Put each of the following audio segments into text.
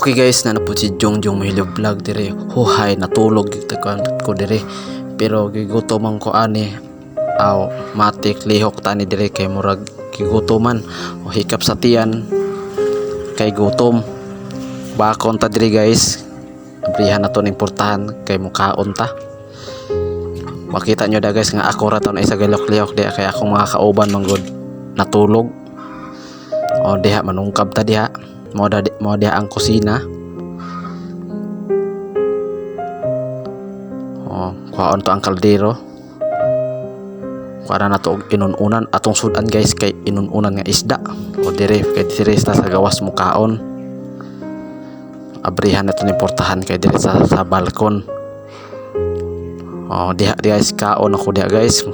Okay guys, na po si Jong Jong Mahilyo Vlog dire. Huhay, natulog gyud ko dire. Pero gigutom man ko ani. Aw, matik lihok tani dire kay murag gigutoman. O hikap sa tiyan kay gutom. Bakon ta dire guys. Abrihan na to ning portahan kay mukaon ta. Makita nyo da guys nga ako ra to na isa galok-lihok diha kay akong mga kauban manggod natulog. O diha manungkab ta diha. Mo diha ang kusina. O kuhaon to ang kaldero. Kuha na to og inununan atong sudan guys kay inununan nga isda. O dire kay dire sa gawas mukaon. Abrihan na to ni portahan kay dire sa balkon. O diha guys kaon ako diha guys.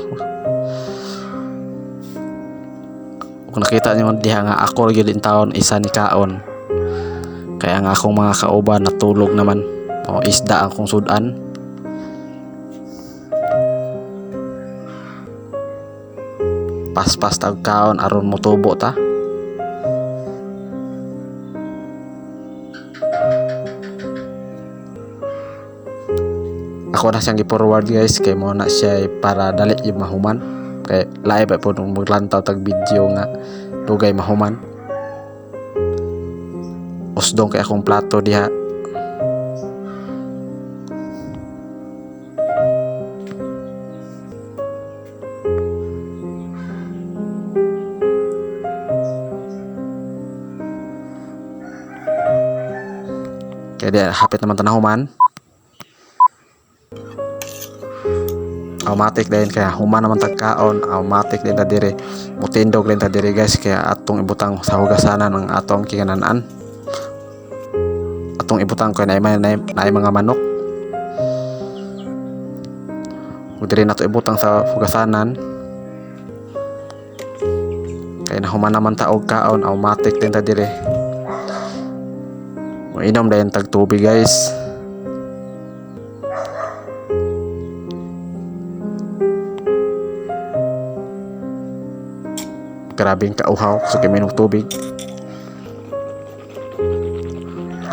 Kung nakita niyo diha nga ako gyud in taon isa ni kaon. Kaya nga akong mga kauban natulog naman. O isda ang akong sudan. Paspas tag kaon aron motubo ta. Ako na siyang gi-forward guys kay mo na siya para dali yung mahuman. Kay lahi pa po nung maglantaw tag video nga dugay mahuman. Usdong kay akong plato diha. Kaya diha hapit naman ta nahuman. Automatic din kaya human naman tagkaon, automatic din ta dire. Mutindog din ta dire guys kaya atong ibutang sa hugasanan ang atong kinanan. Atong ibutang kay naay mga manok. Ug dire nato ibutang sa hugasanan. Kaya nahuman naman ta og kaon, automatic din ta dire. Moinom dayon tag tubig guys. Grabeng kauhaw sa kay minom tubig.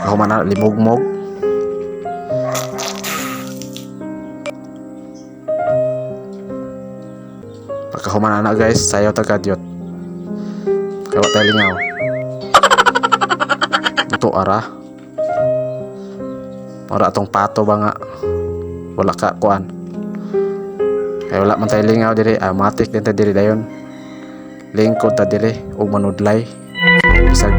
Human na limugmog. Pagkahuman na guys, sayaw ta kadyot. Kay wa tay lingaw. Ito ara. Ora atong pato ba nga wala ka kuan. Kay wala man tay lingaw diri, matik din ta diri dayon. Lingkod ta diri og manudlay. Bisag